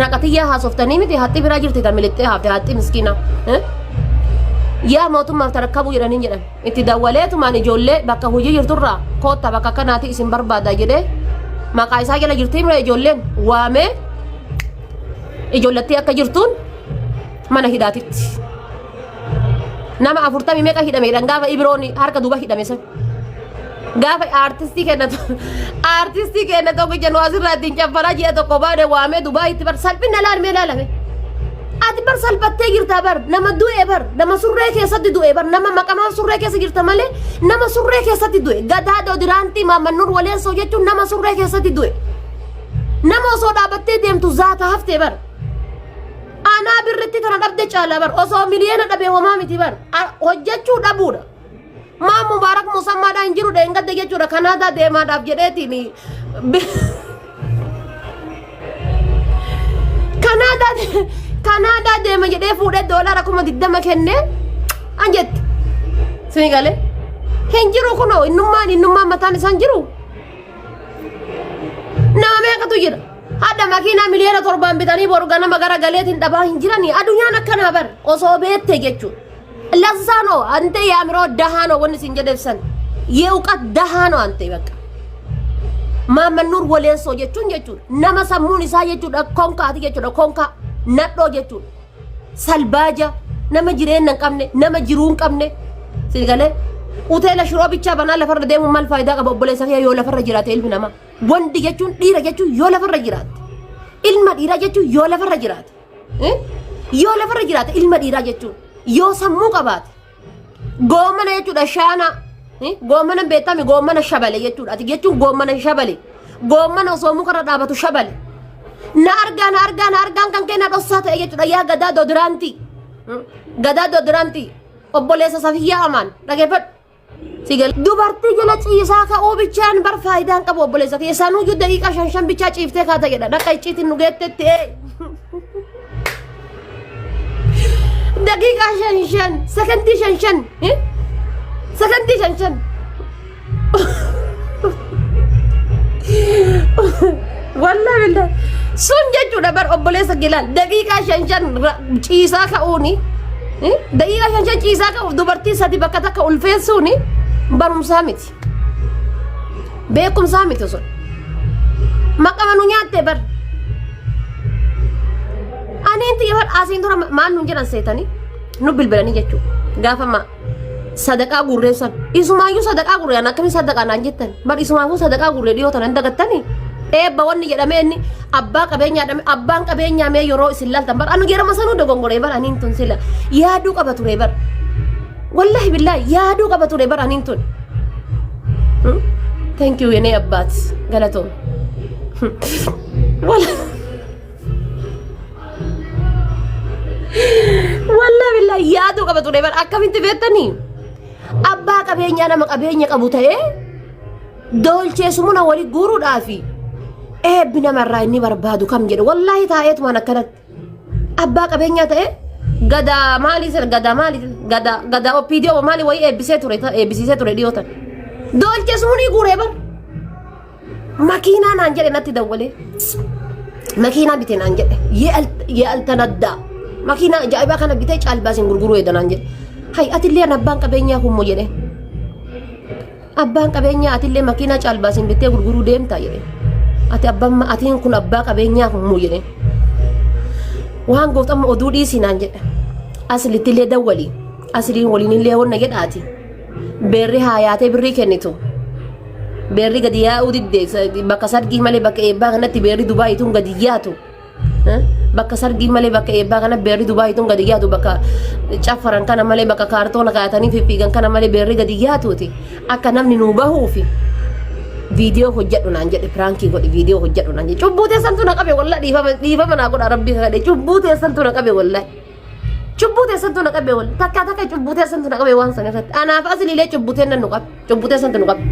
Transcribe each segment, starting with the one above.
Asnaqatiyyaa haasoftanii miti haxxi biraa jirti ta milixxee hafte haxxi miskiina. Yaa mootummaaf tarakkabuu jedhanii jedhan. Itti dawwaleetumaan ijoollee bakka hojii jirturraa kootta bakka kanaati isin barbaada jedhee maqaa isaa jala jirtii mira ijoolleen waamee ijoollattii akka jirtuun mana hidhaatitti. Nama afurtamii meeqa hidhame jedhan gaafa Ibiroon harka duuba hidhame san. Gaafa aartistii kenna aartistii kenna tokkicha nu asirraa ittiin caffaraa ji'a tokko baane waamee Dubaayitti bar salphina laalmee laalame. Ati bar salphattee jirtaa bar nama du'e bar nama surree keessatti du'e bar nama maqamaa surree keessa jirta malee nama surree keessatti du'e gadaa doodiraantii maammannuur waleensoo jechuun nama surree keessatti du'e. Nama osoo dhaabattee deemtu zaata haftee bar. Anaa birritti tana dhabde caalaa bar osoo miliyoona dhabee homaa miti bar hojjechuu dhabuudha. Maa Mubaarak Musammaadhaa hin jiru dheengadda jechuudha Kanaadaa deemaadhaaf jedheetiin Kanaadaa Kanaadaa deema jedhee fuudhee doolaara 20,000 kennee an jette. Sini galee hin jiru kunoo innummaan innummaan mataan isaan jiru. Nama meeqatu jira? Hadha makiinaa 7 miliyoonaan bitanii boru ganama gara galeetiin dhabaa hin jiranii. Addunyaan akkanaa bar osoo beette jechuudha. Lazaa ነው አንተ የአእምሮ ደሃ ነው ወን ሲን ጀደብሰን የእውቀት ደሃ ነው አንተ በቃ Maamman Nuur Waleessoo jechuun jechuudha. Nama sammuun isaa jechuudha konkaati jechuudha konkaa nadhoo jechuudha. Salbaaja nama jireenya hin qabne nama jiruu hin qabne si galee uteela shiroo bichaa banaa lafarra deemuun maal faayidaa qaba obboleessa kiyya yoo lafarra jiraate ilmi namaa. Wandi jechuun dhiira jechuun yoo lafarra jiraate ilma dhiiraa jechuun yoo lafarra jiraate yoo lafarra jiraate ilma dhiiraa jechuun yoo sammuu qabaate goomana jechuudha shaanaa goomana beektami goomana shabale jechuudha ati jechuun goomana shabale goomana osoo mukarra dhaabatu shabale na argaa na argaa na argaan kan kee na dhossaa ta'e jechuudha yaa gadaa dodiraantii gadaa dodiraantii obboleessa safiyyaa amaan dhageeffadhu Si gala. Dubartii jala ciisaa ka'uu bichaan bar faayidaa hin qabu obboleessa kiyya. Sanuyyuu daqiiqaa shan shan bichaa ciiftee kaata jedha. Dhaqa icciitiin nu geettetti ee. Daqiiqaa shan shan sekondii shan shan eh? Sekondii shan shan. Wallahi billahi. Sun jechuudha bar obboleessa gilaal daqiiqaa shan shan ciisaa ka'uuni. Daqiiqaa shan shan ciisaa ka'uuf dubartii sadi bakka takka ulfeessuuni barumsaa miti. Beekumsaa miti sun. Maqama nu nyaatte bar. Ani inti bar asiin dura maal nuun jedhan seetanii nu bilbilanii jechuudha. Gaafa ma sadaqaa guurree san isumaayyuu sadaqaa guurree an akkamiin sadaqaa naan jettan bar isumaafuu sadaqaa guurree dhiyoo tanan dagattanii eebba wanni jedhamee inni abbaa qabeenyaa dhame abbaan qabeenyaa mee yeroo isin laaltan bar anu yeroo sanuu dogongoree bar aniin tun sila yaaduu qaba ture bar wallahi billahi yaaduu qaba ture bar aniin tun thank you yenee abbaat galatoom wallahi Wallah billahi yaaduu qaba ture bar akkamitti beektanii abbaa qabeenyaa nama qabeenya qabu ta'ee doolchee sumuna wali guuruudhaafi eebbi namarraa inni barbaadu kam jedhe wallaahi taa'eetumaan akkanatti abbaa qabeenyaa ta'ee gadaa maalii sana gadaa maalii gadaa gadaa OPDO maalii wayii eebbisee ture eebbisiisee ture dhiyootan doolchee sumunii guuree bar Makiinaa naan jedhe natti dawwalee. Makiinaa bite naan jedhe. Ye'altanaddaa. Makiinaa ajaa'ibaa kana bitee caalbaasiin gurguruu eeda naan jedhe. Hay atillee an abbaan qabeenyaa kummo jedhe. Abbaan qabeenyaa atillee makiinaa caalbaasiin bittee gurguruu deemtaa jedhe. Ati abbaan atiin kun abbaa qabeenyaa kummo jedhe. Waan gootamma oduu dhiisii naan jedhe. Aslitti dawwali. Asliin waliinillee wanna jedhaati. Beerri haa yaatee birrii kennitu. Beerri gadi yaa'uu didde bakka sargii malee bakka eebbaa kanatti beerri Dubaayii tun gadi yaatu. Bakka sargii malee bakka eebbaa kana beerri Dubaayii tun gadi yaatu bakka caffaran kana malee bakka kaartoona kaayatanii fiffiigan kana malee beerri gadi yaatuuti. Akka namni nuu bahuufi viidiyoo hojjedhu naan jedhe piraankii godhi viidiyoo hojjedhu naan jedhe cubbuu teessantu na qabe wallah dhiifama dhiifama naa godha rabbii kadhe cubbuu teessantu na qabe wallah. Cubbuu teessantu na qabe wal takka takka cubbuu teessantu na qabe waan san irratti anaaf asliilee cubbuu teennan nu qabe cubbuu teessantu nu qabe.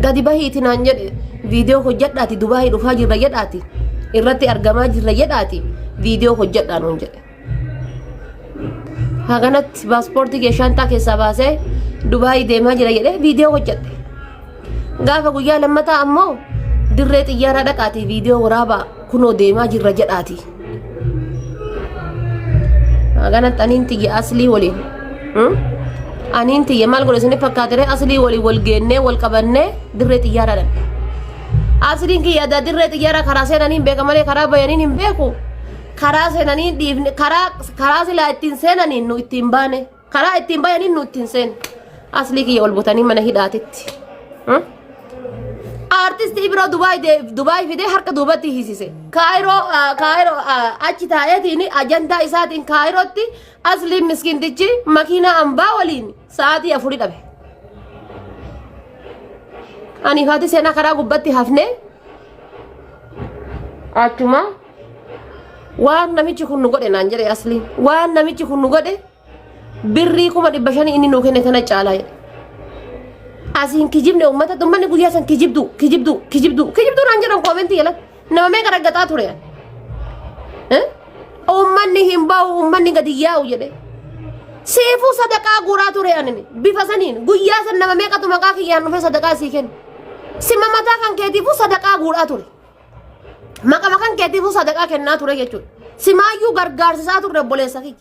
Gadi bahiiti naan jedhe viidiyoo hojjedhaati Dubaayii dhufaa jirra jedhaati irratti argamaa jirra jedhaati viidiyoo hojjedhaa nuun jedhe. Haganatti paaspoortii kee shaantaa keessaa baasee Dubaayii deemaa jira jedhee viidiyoo hojjedhe. Gaafa guyyaa lammataa ammoo Dirree xiyyaaraa dhaqaatii viidiyoo waraabaa kunoo deemaa jirra jedhaati. Kanatti aniin tiyya aslii waliin. Aniin tiyya maal godhe isin fakkaatire aslii waliin wal geennee wal qabannee dirree xiyyaaraa dhaqne. Asliin kiyya addaa dirree xiyyaaraa karaa seenanii hin beeka malee karaa bayaniin hin beeku. Karaa seenanii dhiifne karaa karaa silaa ittiin seenaniin nu ittiin baane. Karaa ittiin bayaniin nu ittiin seene. Aslii kiyya ol butanii mana hidhaatitti. Artisti Ibiroo Dubaay Dubaay fidee harka duubatti hiisise. Kaayiroo Kaayiroo achi taa'eetiin ajandaa isaatiin Kaayirootti asliin miskiintichi makiinaa ambaa waliin sa'aatii afurii dhabe. Ani faati seenaa karaa gubbatti hafnee achuma waan namichi kun nu godhe naan jedhe asliin waan namichi kun nu godhe birrii 500,000 inni nuu kenne tana caalaa jedhe. Asiin kijibne uummata uummanni guyyaa san kijibdu kijibdu kijibdu kijibdu naan jedhan koomentii jala nama meeqa raggaxaa ture. Uummanni hin ba'u uummanni gadi yaa'u jedhe. Siifuu sadaqaa guuraa ture ani bifa saniin guyyaa san nama meeqatu maqaa kiyyaan dhufee sadaqaa sii kenne. Sima mataa kan keetiifuu sadaqaa guuraa ture. Maqama kan keetiifuu sadaqaa kennaa ture jechuudha. Simaayyuu gargaarsisaa turre obboleessa kiyya.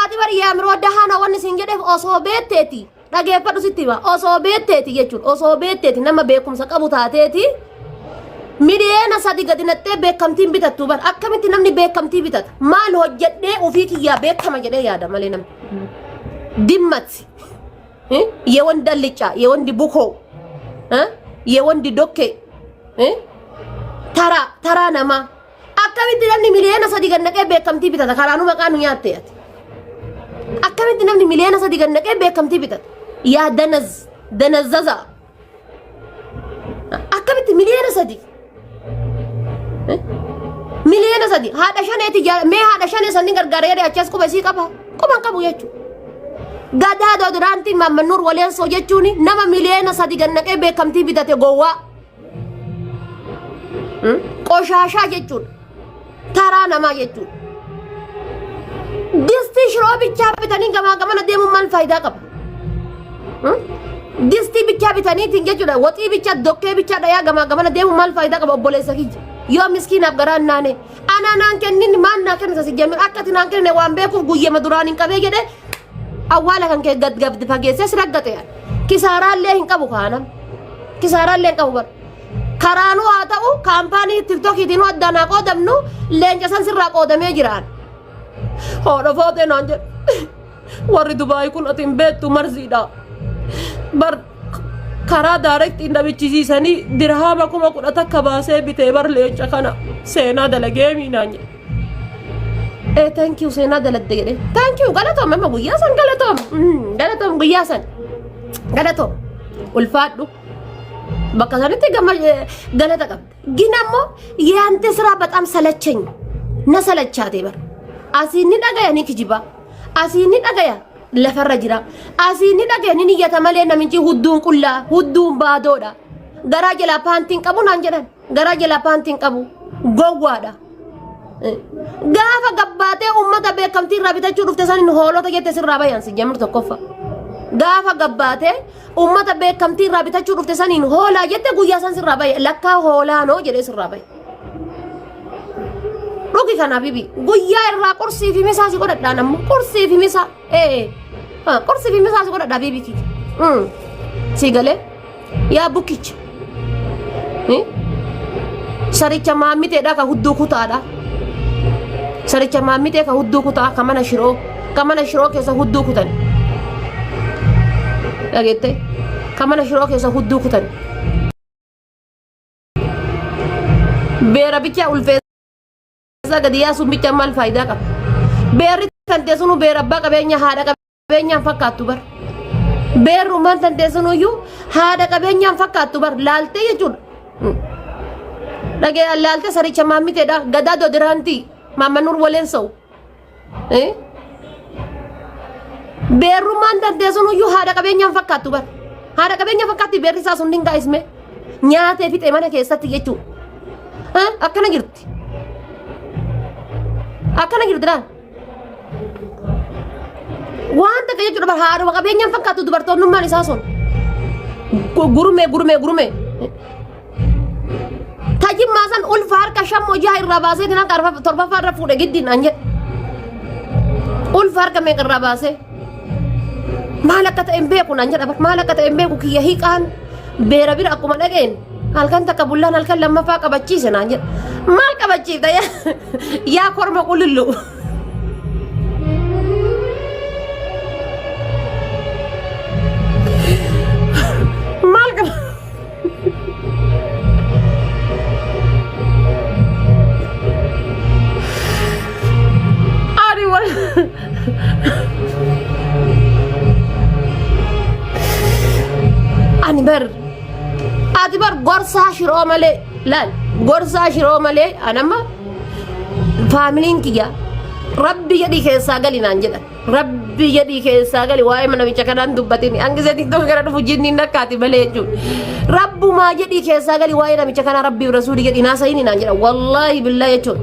Ati bari yaamiroo dahaana wanni siin jedheef osoo beekteeti dhageeffadhu sitti hima osoo beekteeti jechuudha osoo beekteeti nama beekumsa qabu taateeti 3 miliyoona gadi naqxee beekamtiin bitattu bar akkamitti namni beekamtii bitata maal hojjedhee ofii kiyyaa beekama jedhee yaada malee namni dimmati የወንድ አልጫ የወንድ ቡኮ የወንድ ዶኬ ተራ ተራ namaa akkamitti namni 3 miliyoona gad naqee beekamtii bitata karaanuu maqaa nu nyaatte ati akkamitti namni 3 miliyoona gad naqee beekamtii bitata yaa danaz danazzaza akkamitti 3 miliyoona 3 miliyoona 3 haadha shaneeti mee haadha shanee sanni gargaara jedhee achas quba isii qaba quba hin qabu jechuudha. Gadaa doodiraantii Maammannuur Waleensoo jechuun nama 3 miliyoona gad naqee beekamtii bitate gowwaa. Qoshaashaa jechuudha. Taraa namaa jechuudha. Distii shiroo bichaa bitanii gamaa gamana deemuun maal faayidaa qaba? Distii bichaa bitaniitiin jechuudha. Waxii bichaa dokkee bichaa dhayaa gamaa gamana deemuun maal faayidaa qaba obboleessa kiyya? Yoo miskiinaaf garaan naane. Anaa naan kennin maal naa kenna si jemmir akka ati naan kenne waan beekuuf guyyama duraan hin qabee jedhee awwaala kan kee gad gad fageessee si raggate. Kisaaraallee hin qabu kaanam. Kisaaraallee hin qabu bara. Karaanuu haa ta'u kaampaanii tiktookiitiin addaan haa qoodamnu leenca san sirraa qoodamee jiraan. Haadha faatee naan jedhe. Warri Dubaayii kun ati hin beektu marziidha. Bar karaa daarektiin namichisiisanii dirhaama 11,000 baasee bitee bar leenca kana seenaa dalagee miinaan jedhe. Ee thank you seenaa daladde jedhe. Thank you galatoom amma guyyaa san galatoom. Galatoom guyyaa san. Galatoom. Ulfaadhu. Bakka sanitti gama galata qabda. ግን ammoo yaante ስራ በጣም ሰለቸኝ na salachaate bar. Asiin ni dhagaya ni kijiba. Asiin ni dhagaya lafarra jira. Asiin ni dhagaya ni niyyata malee namichi hudduun qullaa hudduun baadoodha. Garaa jalaa paantiin qabu naan jedhan. Garaa jalaa paantiin qabu gowwaadha. Gaafa gabbaatee uummata beekamtii irraa bitachuu dhufte san hoolota jette sirraa bayan si jamir tokkoffa. Gaafa gabbaatee uummata beekamtii irraa bitachuu dhufte saniin hoolaa jette guyyaa san sirraa baye lakkaa hoolaanoo jedhee sirraa baye. Dhugi kana bibi guyyaa irraa qursii fi misaa si godhadhaan ammoo qursii fi misaa ee qursii fi misaa si godhadhaa bibi kiyya. Si galee yaa bukkicha. Saricha maammiteedha ka hudduu kutaadha. Saricha maammitee ka hudduu kutaa ka mana shiroo keessa hudduu kutan. Dhageette ka mana shiroo keessa hudduu kutan. Beera bichaa ulfeessaa gadi yaasuun bichaa maal faayidaa qaba? Beerri tantee sunu beera abbaa qabeenya haadha qabeenyaan fakkaattu bar. Beerrummaan tantee sunuyyuu haadha qabeenyaan fakkaattu bar laaltee jechuudha. Dhagee laaltee saricha maammiteedha gadaa dodiraantii maammanuur waleen sa'u. Beerrummaan tantee sunuyyuu haadha qabeenyaan fakkaattu bar. Haadha qabeenya fakkaatti beerri isaa sun dingaa isme nyaatee fixe mana keessatti jechuudha. Akkana jirti. Akkana jirti laal. Waan takka jechuudha bar haadhuma qabeenyaan fakkaattu dubartoonnummaan isaa sun. Gurmee gurmee gurmee. Jimmaa san ulfa harka shammoo jaha irraa baasee tinaan qarfa torbaffaa irra fuudhe giddiin naan jedhe. Ulfa harka meeqa irraa baasee? Maal akka ta'e hin beeku naan jedha maal akka ta'e hin beeku kiyya hiiqaan beera bira akkuma dhaqeen halkan takka bullaan halkan lammaffaa qabachiise naan jedha. Maal qabachiifta yaa korma qulullu. Maal qaba? Ani wal ani bar ati bar gorsaa shiroo malee laal gorsaa shiroo malee anamma faamiliin kiyya rabbi jedhii keessaa gali naan jedhan Rabbi jedhii keessaa gali waa'ee namicha kanaan dubbatini. Hangisee tiktok kana dhufu jinniin nakkaati malee jechuudha. Rabbumaa jedhii keessaa gali waa'ee namicha kanaa rabbiif rasuulii jedhii naasayini naan jedha. Wallaahi billaa jechuudha.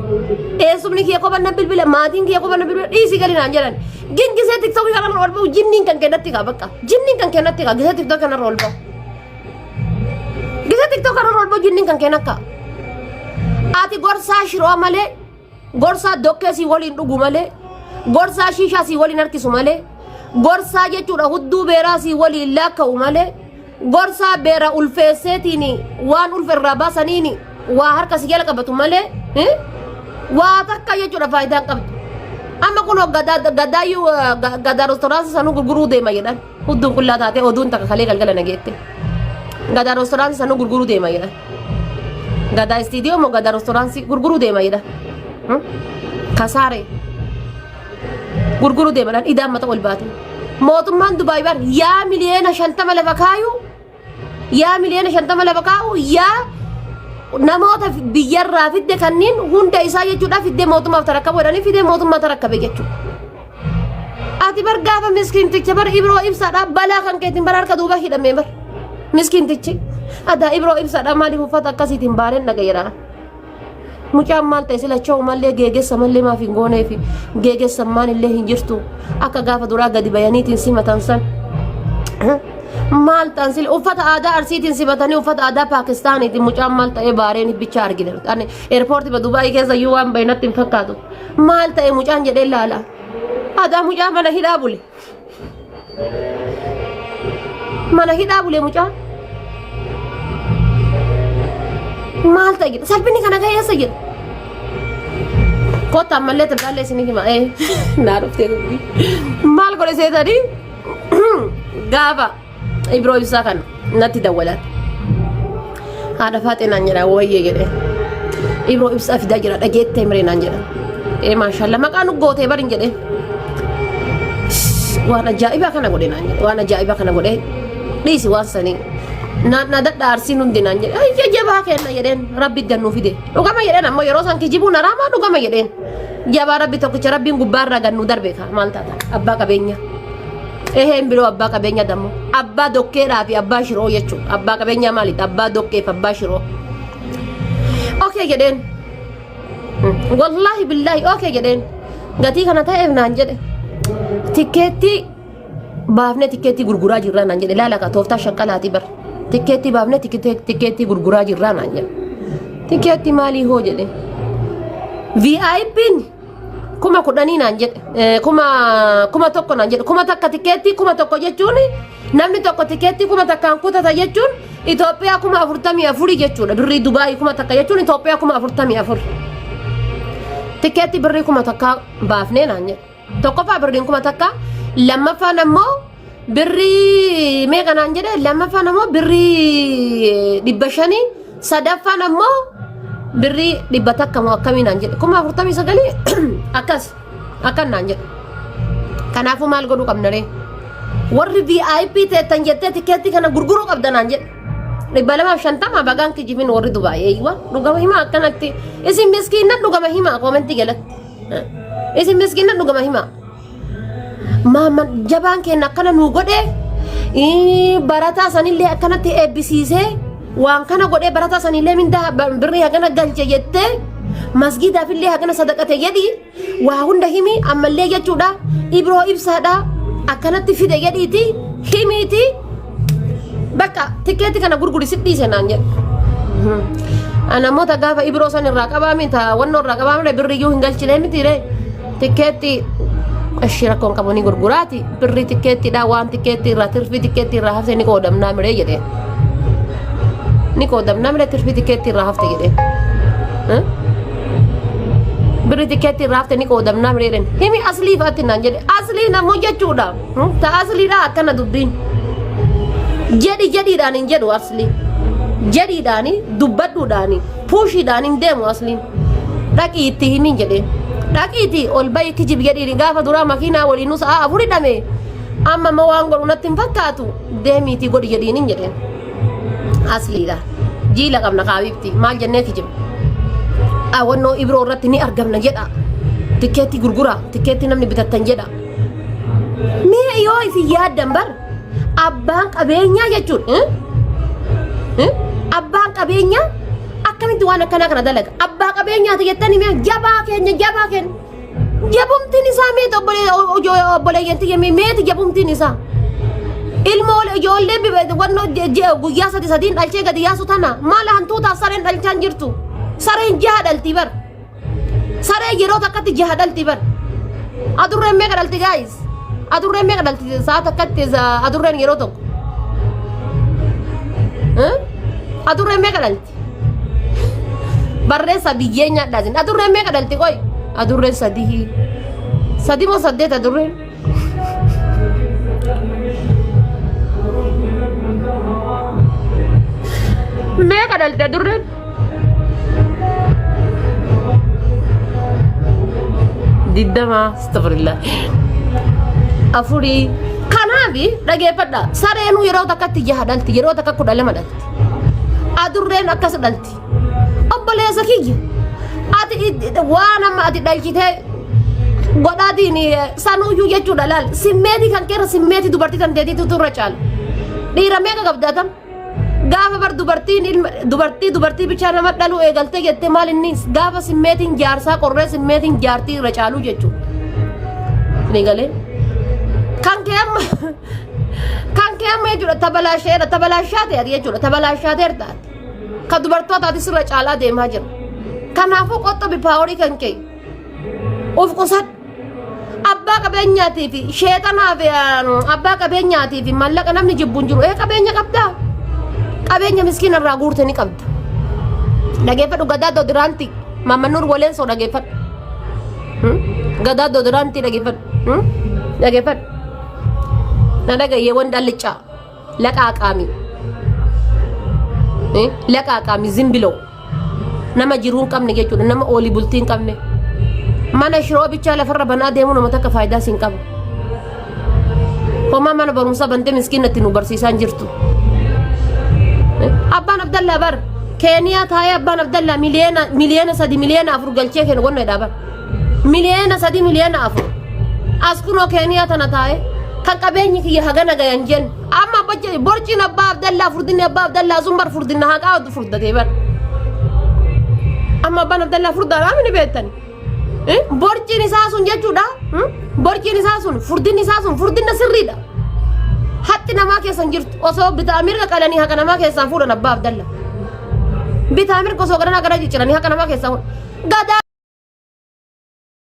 Eessumni kiyya kophan na bilbila maatiin kiyya kophan na bilbila dhiisii gali naan jedhan. Gingisee tiktok kanarra ol ba'u jinniin kan kennatti kaa bakka. Jinniin kan kennatti kaa gisee tiktok kanarra ol ba'u. Gisee tiktok kanarra ol ba'u jinniin kan kennakka. Ati gorsaa shiroo malee Gorsaa dokkee sii waliin dhugu malee, gorsaa shiishaa sii waliin harkisu malee, gorsaa jechuudha hudduu beeraa sii waliin laakka'u malee, gorsaa beera ulfeesseetiin waan ulfa irraa baasaniin waa harka si jala qabatu malee, waa takka jechuudha faayidaa hin qabdu. Amma kun gadaayyuu gadaa restooraansi sanuu gurguruu deema jedhan. Hudduun qullaa taatee oduun takka kalee galgala nageette. Gadaa restooraansi sanuu gurguruu deema jedhan. Gadaa istiidiyoo moo gadaa restooraansi gurguruu deema jedhan. Kasaaree gurguruu deema jedhan idaan mata ol baate. Mootummaan Dubaay bar yaa miliyoona 50 lafa kaayu yaa miliyoona 50 lafa kaa'u yaa namoota biyyarraa fidde kanneen hunda isaa jechuudha fidde mootummaaf tarakkabu jedhanii fidee mootummaa tarakkabe jechuudha. Ati bar gaafa miskiinticha bar Ibroo ibsaadha balaa kan keetiin bar harka duuba hidhamee bar miskiintichi adaa Ibroo ibsaadha maaliif uffata akkasiitiin baareen dhagayeera. Mucaan maal ta'e sila cha'u mallee geegessa mallee maaf hin gooneefi geegessa maan illee hin jirtu akka gaafa duraa gadi bayaniitiin simatan san. Maal ta'an sila uffata aadaa Arsiitiin simatanii uffata aadaa Paakistaaniitiin mucaan maal ta'ee baareen bichaa argine. Ani eerpoortii Dubaayii keessa iyyuu waan bahe natti hin fakkaatu. Maal ta'e mucaan jedhee laala. Aadaa mucaa mana hidhaa bule. Mana hidhaa bule mucaan. Maal ta'e jedha. Salphinni kana ga'e eessa jedha. Kottaa ammallee tibdaallee isinii hima. Ee naa dhuftee dubbii. Maal godhe seetanii gaafa Ibroo ibsaa kana natti dawwalan. Haadha faaxee naan jedha wayyee jedhee. Ibroo ibsaa fidaa jira dhageettee miree naan jedha. Ee maashaallah maqaa nu gootee barin jedhee. Waan ajaa'ibaa kana godhe naan jedhe waan ajaa'ibaa kana godhe dhiisi waan sanii. Naan na dadha arsiin hundi naan jedhe ayya jabaa kenna jedheen rabbi gannuu fide. Dhugama jedheen ammoo yeroo san kijibuu naraamaa dhugama jedheen. Jabaa rabbi tokkicha rabbiin gubbaarraa gannuu darbe kaa maal taata abbaa qabeenya. Eheen biroo abbaa qabeenya dammoo. Abbaa dokkeedhaa fi abbaa shiroo jechuudha. Abbaa qabeenyaa maalidha? Abbaa dokkee fi abbaa shiroo. Okay jedheen. Wallaahi billaahi okay jedheen. Gatii kana ta'eef naan jedhe. Tikkeettii baafnee tikkeettii gurguraa jirraa naan jedhe. Laala ka tooftaa shaqqalaatii bar. Tikkeettii baafnee tikkeettii gurguraa jirraa naan jedhe. Tikkeettii maalii hoo jedhe. VIP'n 10,000 naan jedhe 1,000 naan jedhe 1,000 tikeettii 1,000 jechuun namni tokko tikeettii 1,000 kutata jechuun Itoophiyaa 44,000 jechuudha birrii Dubaayii 1,000 jechuun Itoophiyaa 44,000 tikeettii birrii 1,000 baafnee naan jedhe tokkoffaa birriin 1,000 lammaffaan ammoo birrii meeqa naan jedhe lammaffaan ammoo birrii 500 sadaffaan ammoo birrii 100 moo akkamii naan jedhe 49,000 akkas akkan naan jedhe kanaafuu maal godhuu qabna ree warri VIP teettan jettee tikeettii kana gurguruu qabda naan jedhe 250 bagaan kijibin warri Dubaay eeywa dhugama himaa akkanatti isin miskiinnan dhugama himaa koomentii jalatti isin miskiinnan dhugama himaa Maamman jabaan keenya akkana nuu godhe barataa sanillee akkanatti eebbisiisee waan kana godhee barataa sanillee mindaa birrii hagana galche jettee masgiidaafillee hagana sadaqate jedhi waa hunda himi ammallee jechuudha ibroo ibsaadha akkanatti fide jedhiiti himiiti bakka tikeetti kana gurguri si dhiise naan jedhe. Namoota gaafa ibiroo san irraa qabaami ta wannoo irraa qabaami birriyyuu hin galchine miti ree. Tikkeetti ishii rakkoon qabu ni gurguraati. Birrii tikkeettiidha waan tikkeetti irraa tirfii tikkeetti irraa hafte ni qoodamnaa miree jedheen. Ni qoodamnaa miree tirfii tikkeetti irraa hafte jedheen. Birrii tikkeetti irraa hafte ni qoodamnaa miree jedheen. Himi aslii fa'aatti naan jedhe. Aslii nammoo jechuudha. Ta asliidha akkana dubbiin. Jedhi jedhiidhaan hin jedhu aslii. Jedhiidhaani dubbadhuudhaani puushiidhaan hin deemu asliin. Dhaqii itti himiin jedheen. Dhaqiiti ol bahi kijib jedhiini gaafa duraa makiinaa waliinuu sa'a afur hidhame. Amma immoo waan godhu natti hin fakkaatu deemiitii godhi jedhiinin jedheen. Asliidha. Jiila qabna kaabiibti maal jennee kijibna. Awwannoo ibroo irratti ni argamna jedha. Tikkeetti gurgura tikkeetti namni bitattan jedha. Mee yoo isin yaaddan bar abbaan qabeenyaa jechuun abbaan qabeenyaa akkamitti waan akkanaa kana dalaga abbaa qabeenyaati jettanii mee jabaa keenya jabaa keenya jabumtiin isaa meeti obboleeyyan tiyya meeti jabumtiin isaa ilmoo ijoollee wannoo guyyaa sadi sadiin dhalchee gadi yaasu tana maal hantuutaaf sareen dhalchaan jirtu sareen jaha dhaltii bar Saree yeroo takkatti jaha dhalti bar. Adurreen meeqa dhalti gaayis? Adurreen meeqa dhalti sa'a takkatti adurreen yeroo tokko? Adurreen meeqa dhalti? Barreessa biyyee nyaadhaa isin. Adurreen meeqa dhalti qoy? Adurreen sadii. Sadii moo saddeet adurreen? Meeqa dhalti adurreen? Diddama astagfirullah. Afurii. Kanaaf dhageeffadha. Sareenuu yeroo takkatti jaha dhalti yeroo takka 12 dhalti. Adurreen akkas dhalti. Obboleessa kiyya. Ati waan amma ati dhalchitee godhaatiin sanuyyuu jechuudha laal. Simmeetii kan keerra simmeetii dubartii tan teetiitu irra caala. Dhiira meeqa qabda atam? Gaafa bar dubartiin ilma dubartii dubartii bichaa nama dhaluu eegaltee jettee maal inni gaafa simmeetiin jaarsaa qorree simmeetiin jaartii irra caaluu jechuudha. Ni galee. Kan kee amma kan kee amma jechuudha tabalaasheedha tabalaashaa ta'e ati jechuudha tabalaashaa ta'e ati. Kan dubartootaati sirra caalaa deemaa jira. Kanaafuu qoxxobi paaworii kan kee. Of qusadhu. Abbaa qabeenyaatii fi sheexanaa fi abbaa qabeenyaatii fi maallaqa namni jibbu hin jiru. Ee qabeenya qabdaa? Qabeenya miskiina irraa guurte ni qabda. Dhageeffadhu gadaa dodiraantii. Maammannuur Waleensoo dhageeffadhu. Gadaa dodiraantii dhageeffadhu. Dhageeffadhu. Na dhagayyee wanda allicaa. Laqaaqaami. Laqaaqaami zimbiloo. Nama jiruu hin qabne jechuudha. Nama oolii bultii hin qabne. Mana shiroo bichaa lafarra banaa deemuu nama takka faayidaa siin qabu. Homaa mana barumsaa bantee miskiina itti nu barsiisaa hin jirtu. Abbaan Abdallaa bar Keeniyaa taa'ee abbaan Abdallaa miliyoona miliyoona 3 miliyoona 4 galchee kennu qonna jedhaa bar. Miliyoona 3 miliyoona 4. As kunoo Keeniyaa tana taa'ee kan qabeenyi kiyya hagana gayan jennu. Amma borciin abbaa Abdallaa furdinni abbaa Abdallaa sun bar furdinna haqaa furdatee bar. Amma abbaan Abdallaa furdaadhaa mini beektani. Borciin isaa sun jechuudha. Borciin isaa sun furdinni isaa sun furdinna sirriidha. Haqi namaa keessa hin jirtu. Osoo bitaa mirga qalanii haqa namaa keessaa fuudhan abbaa Abdallaa. Bitaa mirga osoo garanaa gara cicciranii haqa namaa keessaa fuudhan. Gadaa